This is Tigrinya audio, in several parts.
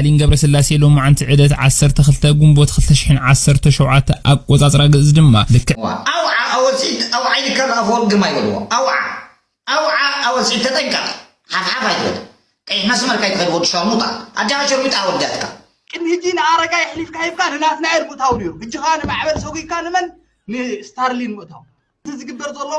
ሊን ገብረስላሴ ሎማዓንቲ ዕለት ዓሰርተ ክልተ ግንቦት ክልተ ሽሕን ዓሰርተ ሸውዓተ ኣቆጻጽራ ግእዝ ድማ ልክዕ ዋ፣ ኣውዓ ኣወፂት ኣውዓ ኢልካ ኣፈወርቂ ግርማ ይበልዎ። ኣውዓ ኣውዓ ኣወፂት ተጠንቀቕ። ሓፍሓፍ ኣይትበል። ቀይሕ መስመር ካይትኸድ ወዲ ሸርሙጣ። ኣጃኻ ሸርሙጣ ኣወዳትካ። ቅድሚ ሕጂ ንኣረጋይ ኣሕሊፍካ ሂብካ ንናትናኤል ምእታው ነይሩ። ሕጂ ኸኣ ንማዕበል ሰጒግካ ንመን? ንስታርሊን ምእታው። እቲ ዝግበር ዘሎ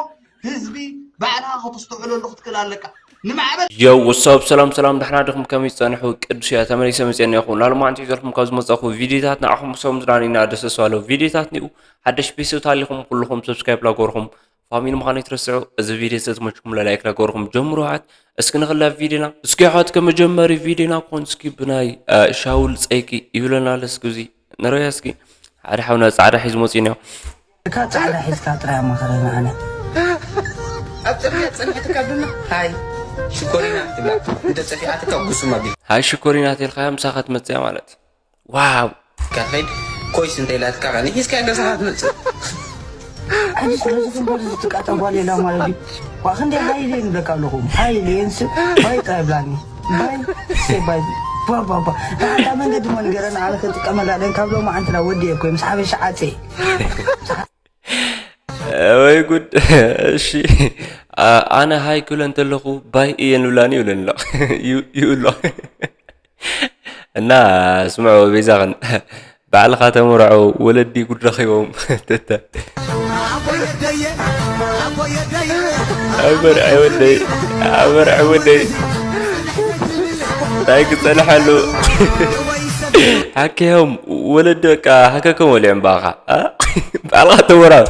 ህዝቢ ባዕልኻ ከተስተውዕለሉ ክትክእል ኣለካ። ንማዕበል የው፣ ወሳብ፣ ሰላም፣ ሰላም፣ ደሕና ዲኹም? ከመይ ጸንሑ? ቅዱስ እያ፣ ተመሊሰ መጽኤ እኒአኹ። ናልማዓንቲ ይዘልኩም ካብ ዝመጻኹ ቪዲዮታት ንዓኹም ክሰም ዝዳኒና ደሰስ ባለው ቪዲዮታት ኒኡ ሓደሽ ቤተሰብ ታሊኹም ኩልኹም ሰብስክራይብ ላጎርኹም ፋሚሊ ምዃኑ ይትረስዑ። እዚ ቪዲዮ ዝተመችኩም ለላይክ ላጎርኹም ጀምሩ። ሓት እስኪ ንኽላ ቪዲዮና እስኪ ሓት ከመጀመሪ ቪዲዮና ኮን እስኪ ብናይ እ፣ ሻውል ጸይቂ ይብለና ለስኪ እዚ ንረያ እስኪ ሓደ ሓውና ጻዕዳ ሒዝ መጽኡ እኒኦ። እካ ጻዕዳ ሒዝካ ጥራይ ኣማኸረኒ ኣነ። ኣብ ጽርግያ ጸኒሕትካ ድማ፣ ሃይ ሽኮሪና ትብላ። እንተ ጸፊኣትካ ጉሱም ኣቢል። ሃይ ሽኮሪና ተልካያ ምሳኻ ትመጽያ ማለት። ዋው። ካኸይድ ኮይስ እንተ ኢላትካ ኸኒ ሒዝካ ገዛኻ ትመጽእ። ኣነ ስለ ዝኽበር ዝትቃጠ ጓል የላ ማለት እዩ። ዋ፣ ክንደይ ሃይለ ንብለካ ኣለኹ። ሃይለ የንስ ባይ ጥራይ ብላኒ። ባይ፣ ሴ ባይ። ባ፣ ባ፣ ባ። ንሓንታ መንገዲ እሞ ንገረና፣ ኣነ ክጥቀመላ ደን ካብ ሎሚ ዓንትና ወዲ እኮ ምስ ሓበሻ ዓጼ። ወይ ጉድ። እሺ፣ ኣ-፣ ኣነ ሃይ ክብለ እንተለኹ ባይ እየን ብላኒ ይብለኒ ኣሎ። ዩ-፣ ይብሎ። እና ስምዑ፣ በይዛኽን ባዕልኻ ተመርዖ፣ ወለዲ ጉድ ረኺቦም። ተተ። ኣበር ኣይወደይ፣ ኣበር ኣይወደይ። እንታይ ክጸንሐሉ? ሓከዮም ወለዲ በቃ ሓከከም ወሊዖም ባኻ። ኣ? ባዕልኻ ተመርዖ።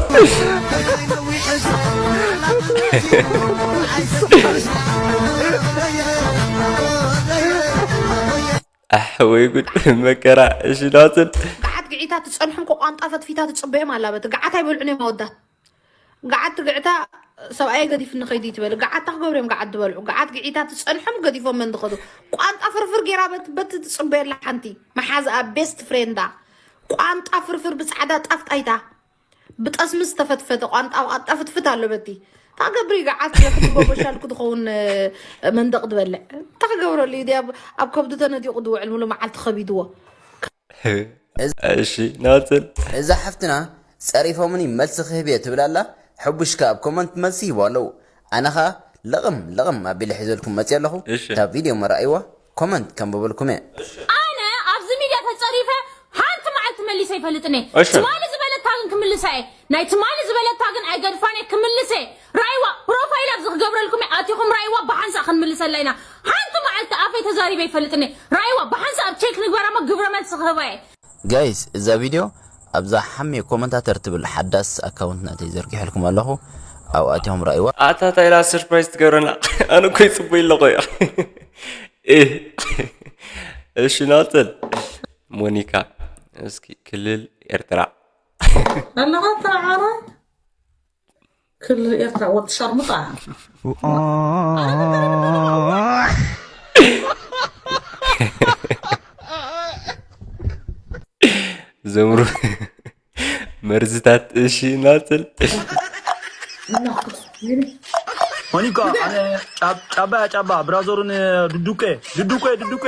ኣሕ፣ ወይ ጉድ፣ መከራ። እሺ፣ ናጽን። ገዓት ግዒታ ትጸንሖም፣ እኮ ቋንጣ ፈትፊታ ትጽበዮም ኣላ። በቲ ገዓት ኣይበልዑን እዮም ኣወዳት። ገዓት ትግዕታ፣ ሰብኣየ ገዲፍኒ ከይዱ ትበል። ገዓት ታክገብርዮም ገዓት ዝበልዑ። ገዓት ግዒታ ትጸንሖም ገዲፎም መን ዝኸዱ። ቋንጣ ፍርፍር ጌራ በት-፣ በቲ ትጽበየላ ሓንቲ። መሓዝኣ ቤስት ፍሬንዳ። ቋንጣ ፍርፍር ብጻዕዳ ጣፍ ጣይታ። ብጠስሚ ዝተፈትፈተ ቋንጣ፣ ቋንጣ ፍትፍት ኣሎ በቲ። ታገብሪ ገዓት ክቲ ቦቦሻልኩ ትኸውን፣ እ፣ መንደቕ ትበልዕ። ታክገብረሉ እዩ። ኣብ፣ ኣብ ከብዱ ተነዲቑ ድውዕል ሙሉ መዓልቲ ከቢድዎ። እሺ፣ ናጽል። እዛ ሓፍትና ጸሪፎምኒ መልሲ ክህብ እየ ትብል ኣላ። ሕቡሽ ከኣ ኣብ ኮመንት መልሲ ሂቡ ኣለዉ። ኣነ ኸኣ ለቕም ለቕም ኣቢለ ሒዘልኩም መጽየ ኣለኹ። እሺ። እታ ቪድዮ መርኣይዋ ኮመንት ከንብበልኩም እየ። ኣነ ኣብዚ ሚድያ ተጸሪፈ ሓንቲ መዓልቲ መሊሰ ይፈልጥኒ። እሺ። ትማሊ ዝበለታ ግን ክምልሳ እየ። ናይ ትማሊ ዝበለታ ግን ኣይገድፋን እየ፣ ክምልስ እየ። ራእይዋ፣ ፕሮፋይል ኣብዚ ክገብረልኩም እየ። ኣቲኹም ራእይዋ፣ ብሓንሳእ ክንምልሰላ ኢና። ሓንቲ መዓልቲ ኣፈይ ተዛሪበ ይፈልጥኒ። ራእይዋ፣ ብሓንሳእ ኣብ ቼክ ንግበራ እሞ ግብረ መልሲ ክህባ እየ። ጋይስ፣ እዛ ቪድዮ ኣብዛ ሓሜ ኮመንታተር ትብል ሓዳስ ኣካውንት ናተይ ዘርጊሐልኩም ኣለኹ። ኣብኡ ኣቲኹም ራእይዋ። ኣታ እንታይ ኢላ ሰርፕራይዝ ትገብረና? ኣነ እኮ ይጽበይ ኣለኹ እየ። እህ። እሺ፣ ናጽል። ሞኒካ፣ እስኪ ክልል ኤርትራ። ኣለኻ ተራ ዓራይ? ክልል ኤርትራ ወዲ ሸርሙጣ። ዘምሩ መርዝታት። እሺ፣ ናጽል። ሞኒካ፣ ኣነ ጫብ-፣ ጫባ፣ ጫባ፣ ብራዘሩን ድዱቄ፣ ድዱቄ፣ ድዱቄ።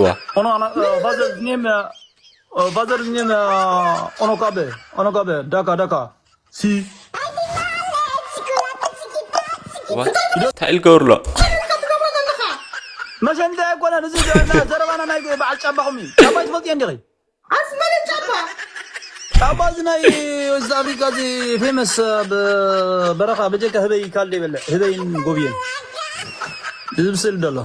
ዋ። ኦኖ፣ ኣነ፣ እ፣ ፋዘር ኔም፣ እ፣ ፋዘር ኔም፣ እ፣ ኦኖካበ፣ ኦኖካበ፣ ዳካ፣ ዳካ። ሲ። ዋ፣ እንታይ ኢሉ ገበርሎ? መሸ እንታይ ኣይኮነን፣ እዚ ዘረባና ናይ በዓል ጫባኹም እዩ። ጫባ ትፈልጥዮ እንዲኺ? ኣስመለ ጫባ። ጫባ እዚ ናይ ዌስት ኣፍሪካ እዚ ፌመስ፣ ብ-፣ በረኻ በጀካ ህበይ ካልደ ይበልዕ፣ ህበይን ጎብየን። እዚ ብስእሊ ደሎ።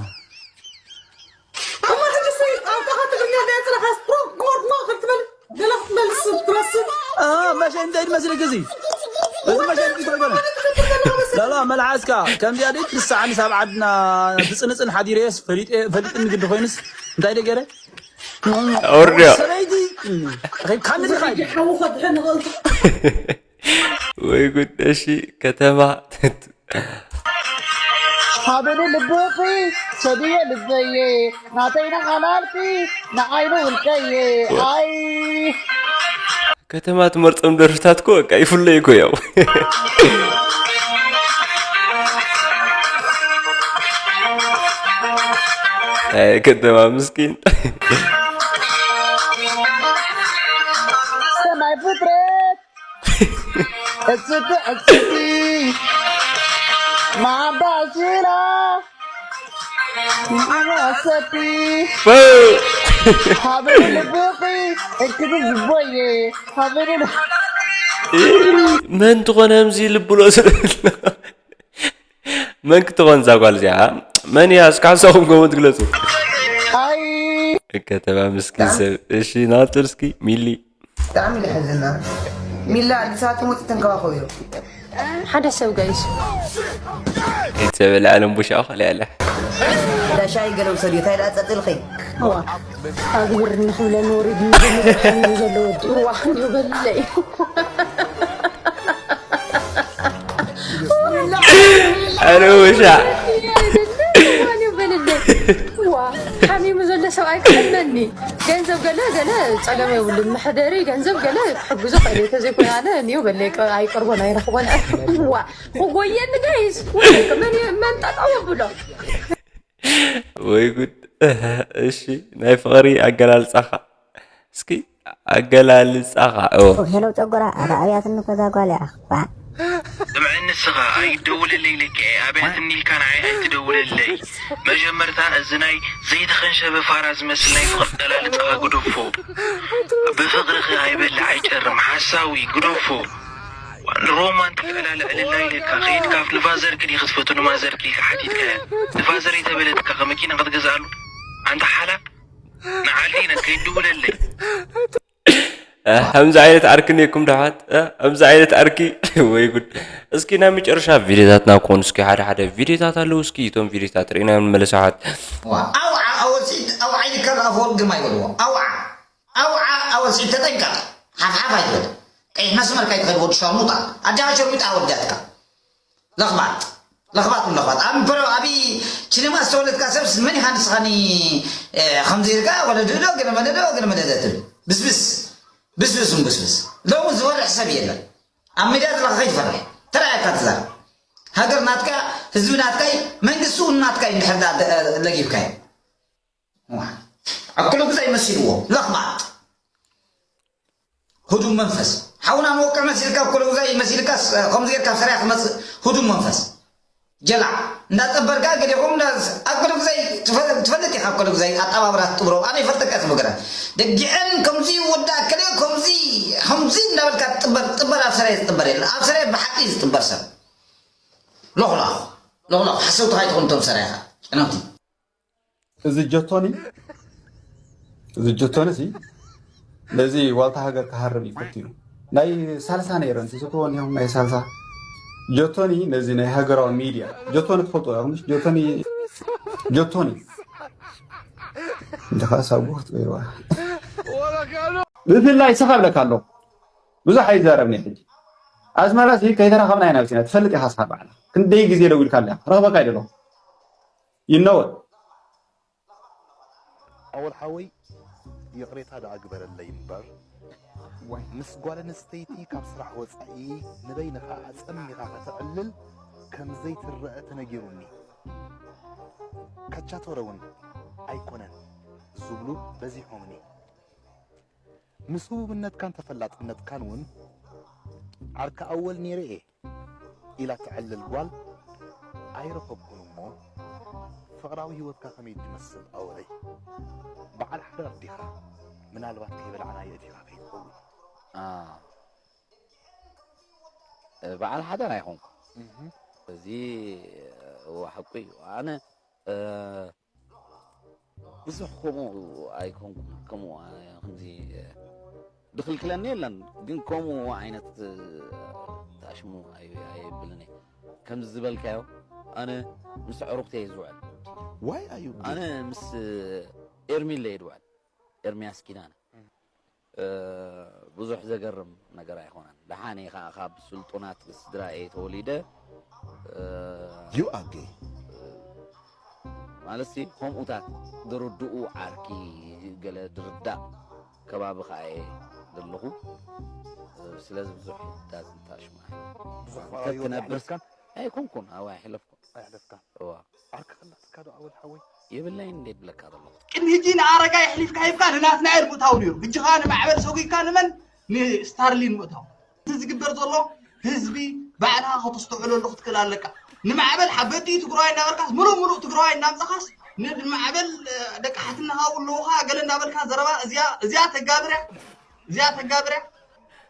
እሞ ሕጂ ሰይ ቋንቋኻ ትግርኛ እንዳየፅለኻስ ፕሮንክ ሞርክ ሞርክ ክትብል ገለ ክትመልስ ትመስል። እ፣ መሸ እንታይ ትመስል ግዚ? እዚ መሸ እንታይ ትመስል? ላላ መልሓስካ ከምዚኣ ደይ ትርሳዓኒ ሳብ ዓድና ትፅንፅን ሓዲረየስ ፈሊጠ-፣ ፈሊጥኒ ግዲ ኮይኑስ እንታይ ደይ ገይረ? ኣውርድዮ። ሰበይቲ፣ ኸይብካኒ ዲኻ? ሓዊ ከድሕን ንኽእል። ወይ ጉድ። እሺ፣ ከተማ። ሃብኒ ልብኺ፣ ሰብየ ልበየ፣ ናተይና ሓላልኪ፣ ንዓይኑ ውልቀየ። ኣይ። ከተማ ትመርጾም ደርፍታት እኮ በቃ ይፍለዩ እኮ እዮም። ኣይ ከተማ ምስኪን። ሰማይ ፍጥረት እጽቲ እጽቲ ማባሽራ ማሰቲ ዋው! ሀብን ልብቂ እክብ ዝቦየ ሀብን መን ትኾነ ምዚ ልብሎ ስለ መን ክትኾን እዛ ጓል እዚኣ? መን እያ? እስኪ ሓሳብኩም ኮመንት ግለጹ። ኣይ ከተማ ምስኪን ሰብ። እሺ ናቱር እስኪ ሚሊ ብጣዕሚ ለሕዝና ሚላ ኣዲስ ኣበባ ትመፅእ ተንከባኸብዮ ሓደ ሰብ ጋይስ ከይተበለ ዓለም ቡሻ ኸለ ያለ ዳሻይ ገለ ውሰድዮ እንታይ ደኣ ፀጥልኺ ኣግብርኒ ክብለኒ ወሪድኒ ዘሎ ወዲ ዋ ይበለይ ኣረ ቡሻ በለለይ ዋ ሓሚሙ ዘሎ ሰብኣይ ክሕመኒ ገንዘብ ገለ ገለ ፀገም የብሉን መሕደሪ ገንዘብ ገለ ክሕግዞ ክእል ተዘይኮነ ኣነ እኒው በለይ ኣይቀርቦን ኣይረኽቦን ዋ ክጎየኒ ጋይስ መን ጠጠው ብሎ ወይ ጉድ። እሺ ናይ ፍቕሪ ኣገላልጻኻ እስኪ ኣገላልጻኻ ኦ ሄሎ ጨጎራ ኣረ ኣብያትኒ ኮዛ ጓል እያ ባዕ ስምዐኒ ንስኻ ኣይትደውለለይ ኢለካ እየ ኣብያትኒ ኢልካ ንዓይ ኣይትደውለለይ መጀመርታ እዚ ናይ ዘይተኸንሸበ ፋራ ዝመስል ናይ ፍቕሪ ኣገላልጻኻ ግደፎ ብፍቕርኺ ኣይበልዕ ኣይጨርም ሓሳዊ ግደፎ ንሮማን ትጠላልዐልላ ኢለካ ከይድካ ንፋዘርኪ ዲኺ ክትፈቱ ንማዘርኪ ኢልካ ሓቲትካያ ንፋዘረይ ተበለትካ ከመኪና ክትገዝኣሉ ኣንታ ሓላ ንዓሊ ኢነ ከይድውለለይ ከምዚ ዓይነት ዓርኪ እኒኩም ደሓት ከምዚ ዓይነት ዓርኪ ወይ ጉድ እስኪ ናይ መጨረሻ ቪድዮታትና ክኾኑ እስኪ ሓደ ሓደ ቪድዮታት ኣለዉ እስኪ እቶም ቪድዮታት ርኢና ንመለስ ኣሓት ኣውዓ ኣወፅእ ኣውዓ ኢልካ ኣፈወርቂ ግርማ ይበልዎ ኣውዓ ኣውዓ ኣወፅእ ተጠንቀቕ ሓፍሓፍ ኣይትበል ቀይሕ መስመር ካይትኸድ ወዲ ሸርሙጣ ኣጃኻ ሸርሙጣ ወዳትካ ለኽባጥ ለኽባጥ ለኽባጥ ኣብ ፕሮ ኣብ ሲኒማ ዝተወለድካ ሰብስ መን ኢኻ ንስኻኒ ከምዚ ኢልካ ወለድዶ ገለ መለዶ ገለ መለደ ትብል ብስብስ ብስብስ ብስብስ ሎሚ ዝፈርሕ ሰብ የለን ኣብ ሚድያ ዘለካ ከይትፈርሕ ተረኣየካ ትዛረብ ሃገር ናትካ ህዝቢ ናትካይ መንግስቲ እውን ናትካይ እንድሕር ለጊብካዮ ኣኩሉ ግዛይ መሲልዎ ለኽባጥ ህዱም መንፈስ ሓውና ንወቅዕ መሲልካ ኩሉ ግዛይ መሲልካ ከምዚ ጌርካ ሰሪያ ክመፅእ ህዱም መንፈስ ጀላዕ እንዳጠበርካ ገዲኹም ኣብ ኩሉ ግዛይ ትፈልጥ ኢኻ ኩሉ ግዛይ ኣጠባብራ ትጥብሮ ኣነ ይፈልጠካ ዝመገራ ደጊዐን ከምዚ ወዳ ከለ ከምዚ ከምዚ እንዳበልካ ትጥበር ጥበር ኣብ ሰሪያ ዝጥበር የለ ኣብ ሰሪያ ብሓቂ ዝጥበር ሰብ ሎኽላኽ ሎኽላኽ ሓሰውቲ ካይትኾኑ ቶም ሰሪያኻ ጨነውቲ እዚ ጆቶኒ እዚ ጆቶኒ ሲ ነዚ ዋልታ ሃገር ክሃርም እዩ ፈቲኑ ናይ ሳልሳ ነይረን ትዝክርዎ እኒሆም ናይ ሳልሳ ጆቶኒ ነዚ ናይ ሃገራዊ ሚድያ ጆቶኒ ትፈልጡ ኹምሽ ጆቶኒ ጆቶኒ እንተኻ ሳቡ ክትበይዋ ብፍላይ ስኻ ብለካ ኣሎ ብዙሕ ኣይዛረብኒ ሕጂ ኣስመራ ሲ ከይተራኸብና ኢና ብሲና ትፈልጥ ኢኻ ስኻ ባዕላ ክንደይ ግዜ ደዊልካ ኣለካ ክረኽበካ ይደለኹ ይነወት ኣወል ሓወይ ይቕሬታ ደኣ ግበረለይ እምበር ምስ ጓል ኣንስተይቲ ካብ ስራሕ ወፃኢ ንበይንኻ ኣፀሚኻ ከተዕልል ከም ዘይትረአ ተነጊሩኒ። ካቻቶረ እውን ኣይኮነን ዝብሉ በዚሖምኒ። ምስ ህቡብነትካን ተፈላጥነትካን እውን ዓርኪ ኣወል ነይረ እየ። ኢላ ተዕልል ጓል ኣይረኸብኩን እሞ ፍቕራዊ ህይወትካ ከመይ ትመስል ኣወለይ? በዓል ሓዳር ዲኻ? ምናልባት ከይበላዕናዮ እቲኻ ከይትኸውን። በዓል ሓዳር ኣይኮንኩ እዚ እዋ ሓቁ እዩ ኣነ ብዙሕ ከምኡ ኣይኮንኩን ከምኡ ከምዚ ድኽልክለኒ የለን ግን ከምኡ ዓይነት ተኣሽሙ ኣየብልን እየ ከምዚ ዝበልካዮ ኣነ ምስ ዕሩኽተይ እየ ዝውዕል ዋይ ኣዩ ኣነ ምስ ኤርሚለ እየ ዝውዕል ኤርሚያስ ኪዳነ ብዙሕ ዘገርም ነገር ኣይኮነን ደሓነ ከዓ ካብ ስልጡናት ስድራ እየ ተወሊደ you are gay ማለት ሲ ከምኡታት ዝርድኡ ዓርኪ ገለ ዝርዳእ ከባቢ ከዓ እየ ዘለኹ ስለዚ ብዙሕ ዳዝንታሽማ ብዙሕ ፍቕራዊ ህይወት ኣይሕለፍካን ኣይኮንኩን ኣብ ኣይሕለፍኩን ኣይሕለፍካን እዋ ዓርኪ ከላትካ ዶ ኣወል ሓወይ የብላይን እንዴ ብለካ ዘለኹ። ቅድሚ ሕጂ ንኣረጋይ ኣሕሊፍካ ሂብካ ንናትናኤል ምእታው ነይሩ። ሕጂ ኸዓ ንማዕበል ሰጒግካ ንመን? ንስታርሊን ምእታው። እቲ ዝግበር ዘሎ ህዝቢ ባዕልኻ ከተስተውዕለሉ ክትክእል ኣለካ። ንማዕበል ሓበቲ ትግራዋይ እናበልካስ ምሉእ ምሉእ ትግራዋይ እናምጻኻስ ንማዕበል ደቂ ሓትነኻ ኣለዉኻ ገለ እናበልካ ዘረባ እዚኣ እዚኣ ተጋብርያ እዚኣ ተጋብርያ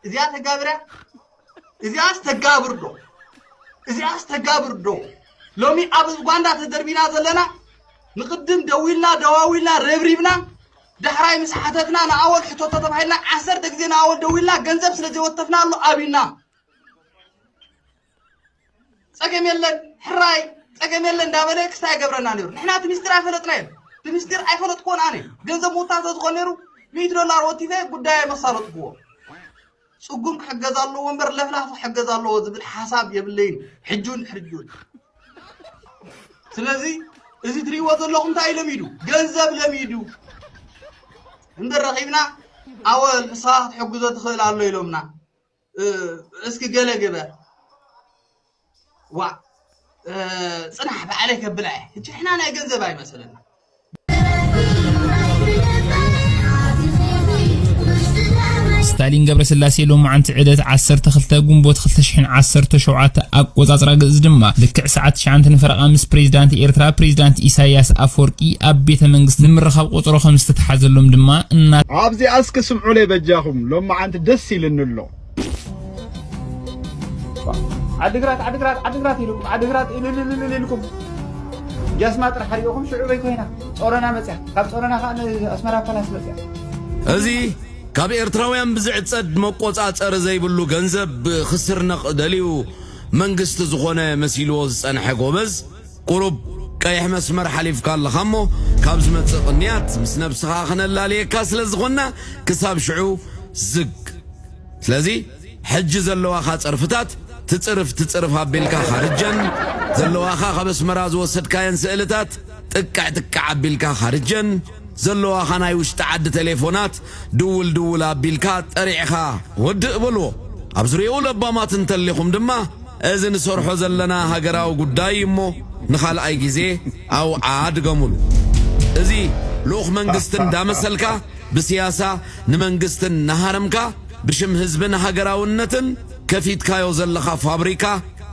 እዚኣ ተጋብርያ እዚኣስ ተጋብር ዶ እዚኣስ ተጋብር ዶ? ሎሚ ኣብ ኡጋንዳ ተደርቢና ዘለና ንቕድም ደዊልና ደዋዊልና ረብሪብና ዳሕራይ ምስ ሓተትና ንኣወል ሕቶ ተተባሂልና ዓሰርተ ግዜ ንኣወል ደዊልና ገንዘብ ስለ ዘይወተፍና ኣሎ ኣብዩና። ጸገም የለን ሕራይ ጸገም የለን እንዳበለ ክስታይ ይገብረና ነይሩ። ንሕና እቲ ሚስጢር ኣይፈለጥናዮን። እቲ ሚስጢር ኣይፈለጥኩዎን ኣነ። ገንዘብ ምውታፍ ተዝኾን ነይሩ ሚእቲ ዶላር ወቲፈ ጉዳየ መሳለጥኩዎ። ጽጉም ክሕገዝ ኣለዎ እምበር ለፍላፍ ክሕገዝ ኣለዎ ዝብል ሓሳብ የብለይን። ሕጁን ሕርጁን። ስለዚ እዚ ትሪእዎ ዘለኹም እንታይ ለሚዱ? ገንዘብ ለሚዱ። እምበር ረኺብና ኣወል ንስኻ ክትሕግዞ ትኽእል ኣሎ ኢሎምና። እስኪ ገለ ግበር ዋ ጽናሕ ባዕለይ ከብላ እየ። ሕጂ ሕና ናይ ገንዘብ ኣይመሰለና። ስታሊን ገብረስላሴ ሎማዓንቲ ዕለት ዓሰርተ ክልተ ግንቦት ክልተ ሽሕን ዓሰርተ ሸውዓተ ኣቆጻጽራ ግእዝ ድማ ልክዕ ሰዓት ትሽዓተ ንፈረቓ ምስ ፕሬዚዳንት ኤርትራ ፕሬዚዳንት ኢሳያስ ኣፈወርቂ ኣብ ቤተ መንግስቲ ንምርኻብ ቆጽሮ ከም ዝተተሓዘሎም ድማ እና ኣብዚኣ እስኪ ስምዑለይ በጃኹም ሎማዓንቲ ደስ ኢልኒ ኣሎ። ዓድግራት ዓድግራት ዓድግራት ኢልኩም ዓድግራት ኢልልልልል ኢልኩም ጃስማ ጥራሕ ሪእኹም ሽዑበይ ኮይና ጾረና መፅያ ካብ ጾረና ከዓ ንኣስመራ ፓላስ መፅያ እዚ ካብ ኤርትራውያን ብዝዕጸድ መቆጻጸሪ ዘይብሉ ገንዘብ ክስርነቕ ደልዩ መንግስቲ ዝኾነ መሲልዎ ዝጸንሐ ጎበዝ ቁሩብ ቀይሕ መስመር ሓሊፍካ ኣለኻ እሞ ካብ ዝመጽእ ቅንያት ምስ ነብስኻ ክነላልየካ ስለ ዝኾንና ክሳብ ሽዑ ዝግ ስለዚ ሕጂ ዘለዋኻ ጸርፍታት ትጽርፍ ትጽርፍ ኣቢልካ ካርጀን ዘለዋኻ ካብ ኣስመራ ዝወሰድካየን ስእልታት ጥቅዕ ጥቅዕ ኣቢልካ ካርጀን ዘለዋኻ ናይ ውሽጢ ዓዲ ቴሌፎናት ድውል ድውል ኣቢልካ ጠሪዕኻ ወድእ በልዎ። ኣብ ዙርያኡ ለባማት እንተሊኹም ድማ እዚ ንሰርሖ ዘለና ሃገራዊ ጉዳይ እሞ ንኻልኣይ ግዜ ኣውዓ ድገሙሉ። እዚ ልኡኽ መንግስቲ እንዳመሰልካ ብስያሳ ንመንግስቲ እናሃረምካ ብሽም ህዝብን ሃገራውነትን ከፊትካዮ ዘለኻ ፋብሪካ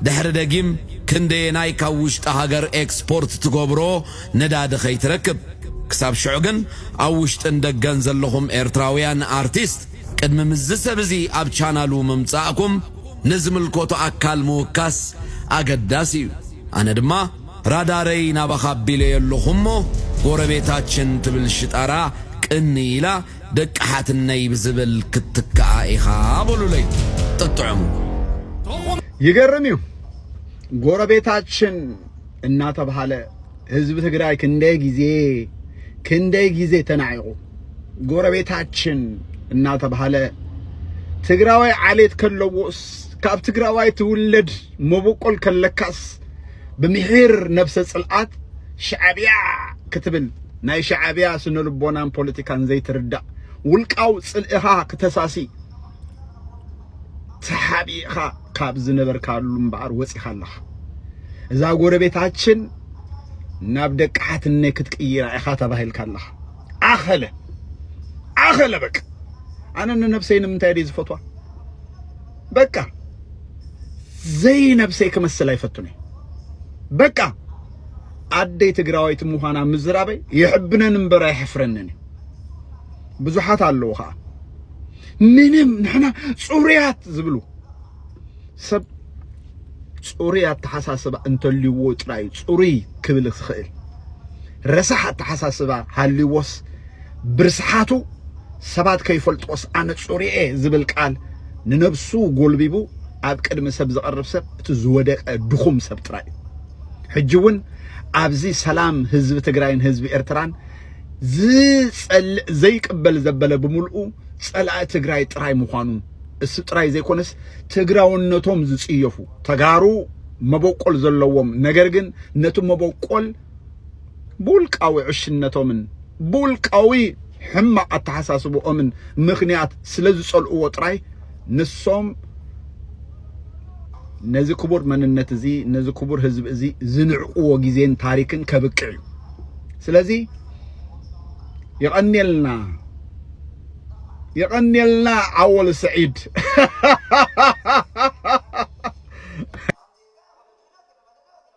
ድሕሪ ደጊም ክንደየናይ ካብ ውሽጢ ሃገር ኤክስፖርት ትገብሮ ነዳዲ ከይትረክብ። ክሳብ ሽዑ ግን ኣብ ውሽጥን ደገን ዘለኹም ኤርትራውያን ኣርቲስት ቅድሚ ምስዚ ሰብ እዚ ኣብ ቻናሉ ምምጻእኩም ንዝምልከቶ ኣካል ምውካስ ኣገዳሲ እዩ። ኣነ ድማ ራዳረይ ናባኻ ኣቢለዮ ኣለኹ እሞ ጎረቤታችን ትብል ሽጣራ ቅንይ ኢላ ደቂ ሓትነይ ብዝብል ክትትክኣ ኢኻ በሉለይ። ጥጥዕሙ። ይገርም እዩ። ጎረቤታችን እናተባሃለ ህዝቢ ትግራይ ክንደይ ግዜ ክንደይ ግዜ ተናዒቑ ጎረቤታችን እናተባሃለ ትግራዋይ ዓሌት ከለዎስ ካብ ትግራዋይ ትውለድ መበቆል ከለካስ ብምሒር ነብሰ ጽልኣት ሻዕብያ ክትብል ናይ ሻዕብያ ስነ ልቦናን ፖለቲካን ዘይትርዳእ ውልቃዊ ጽልእኻ ክተሳሲ ተሓቢእኻ ካብ ዝነበርካሉ እምበኣር ወፂኻ ኣለኻ። እዛ ጎረቤታችን ናብ ደቂ ሓትነ ክትቅይራ ኢኻ ተባሂልካ ኣለኻ። ኣኸለ ኣኸለ በቃ ኣነ ንነብሰይ ንምንታይ ድየ ዝፈትዋ? በቃ ዘይነብሰይ ክመስል ኣይፈቱን እየ። በቃ ኣደይ ትግራዋይቲ ምዃና ምዝራበይ የሕብነን እምበር ኣየሕፍረንን እዩ። ብዙሓት ኣለዉ ኸዓ ምንም ንሕና ፅሩያት ዝብሉ ሰብ ፅሩይ ኣተሓሳስባ እንተልይዎ ጥራይ እዩ ፅሩይ ክብል ዝኽእል። ረሳሕ ኣተሓሳስባ ሃልይዎስ ብርስሓቱ ሰባት ከይፈልጥዎስ ኣነ ፅሩየ ዝብል ቃል ንነብሱ ጎልቢቡ ኣብ ቅድሚ ሰብ ዝቐርብ ሰብ እቲ ዝወደቀ ድኹም ሰብ ጥራይ እዩ። ሕጂ እውን ኣብዚ ሰላም ህዝቢ ትግራይን ህዝቢ ኤርትራን ዝጸልእ ዘይቅበል ዘበለ ብምልኡ ጸላኢ ትግራይ ጥራይ ምዃኑ እሱ ጥራይ ዘይኮነስ ትግራውነቶም ዝጽየፉ ተጋሩ መበቆል ዘለዎም ነገር ግን ነቲ መበቆል ብውልቃዊ ዕሽነቶምን ብውልቃዊ ሕማቕ ኣተሓሳስብኦምን ምኽንያት ስለ ዝጸልእዎ ጥራይ ንሶም ነዚ ክቡር መንነት እዚ ነዚ ክቡር ህዝቢ እዚ ዝንዕቅዎ ግዜን ታሪክን ከብቅዕ እዩ። ስለዚ የቐንየልና፣ የቐንየልና ዓወል ሰዒድ።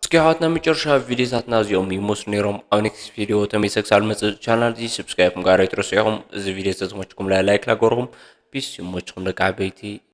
እስኪ ኣሕዋትና መጨረሻ ቪዲዮታትና እዚኦም ይመስሉ ነይሮም። ኣብ ኔክስት ቪዲዮ ተመልሰ ክሳብ ዝመፅእ ቻናል እዚ ሰብስክራይብ ምግባር ኣይትረስዑ ኢኹም። እዚ ቪዲዮ ተዝመችኩም ላይክ ላገርኹም። ፒስ ይመችኩም ደቂ ዓበይቲ።